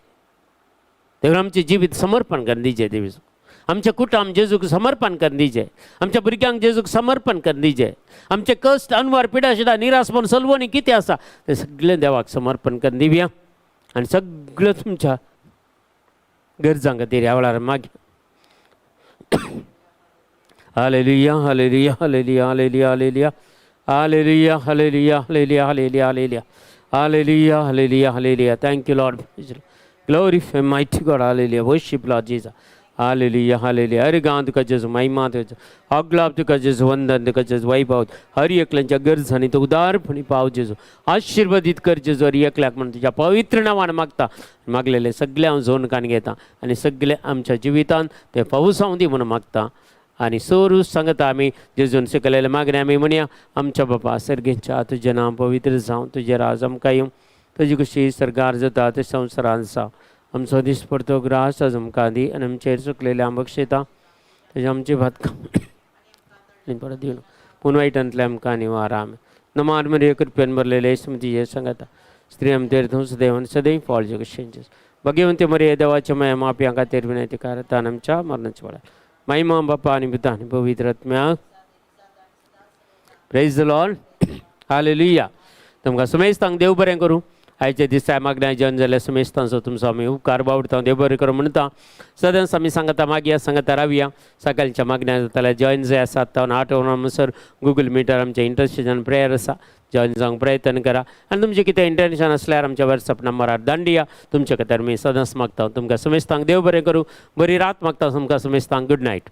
देखून आमचें जिवीत समर्पण करून दिचें देवी. आमच्या कुटुंब जेजूक समर्पण करून दिचें, आमच्या भुरग्यांक जेजूक समर्पण करून दिचें. आमचे कश्ट अनवार पिडा शिडा निराशपण सलवणी कितें आसा तें सगळें देवाक समर्पण करून दिवया. आनी सगळें तुमच्या गरजां खातीर ह्या वेळार मागीर. Hallelujah, hallelujah, hallelujah, hallelujah, hallelujah, hallelujah, hallelujah, hallelujah, hallelujah, hallelujah, hallelujah, hallelujah, hallelujah. Thank you Lord, glorify mighty God. Hallelujah, worship Lord Jesus. Hallelujah, hallelujah. हर गांव तुका जेजू महिमा तुका, अगलाब तुका जेजू, वंदन तुका जेजू, वैभव. हर एकल्यांच्या गरजांनी तो उदारपणी पाव जेजू, आशीर्वादीत कर जेजू. हर एकल्याक म्हणून तुज्या पवित्र नांवान मागता. मागलेले सगळे हांव झोन कान घेता आनी सगळे आमच्या जिवितांत ते पावसावं दी म्हणून मागता. आनी सोरूस सांगता आमी जेजून शिकलेले मागणे आमी म्हणया. आमच्या बापा सर्गेच्या, तुजें नांव पवित्र जावं, तुजें राज आमकां येवं, तुजी खुशी सरकार जाता ते संवसारान जावं. आमचो दीस पडतो ग्रास आज आमकां दी आनी आमचेर चुकलेले आम बक्षयता, तेजे आमची भात परत दिवन पूण वायटांतले आमकां निवार. आमी नमार मरिये, कृपेन भरलेले, स्मृती हे सांगता. स्त्री आमचेर तूं सदैव सदैव फॉल जगशेंचे भगवंते मरिये, देवाच्या माया मापयां खातीर विनंती करता आमच्या मरणाच्या वेळार. महिमा बापा आनी पिता आनी पवित्र आत्म्याक. Praise the Lord, hallelujah. तुमकां सुमेस्तांक देव बरें करूं. आयच्या दिसा मागण्या जॉयन जाल्या समेस्तांचो तुमचो आमी उपकार बावडता. देव बरें करूं म्हणटा. सदांच आमी सांगता मागया, सांगता रावया. सकाळच्या मागण्या जाताल्या जॉयन जाय 7 तावन 8 वरां म्हणसर गुगल मिटार आमचें इंटरसेशन प्रेयर आसा. जॉयन जावंक प्रयत्न करा आनी तुमचें कितें इंटेन्शन आसल्यार आमच्या वॉट्सएप नंबरार दांडिया. तुमच्या खातीर मी सदांच मागता. तुमकां समेस्तांक देव बरें करूं. बरी रात मागता तुमकां समेस्तांक. Good night.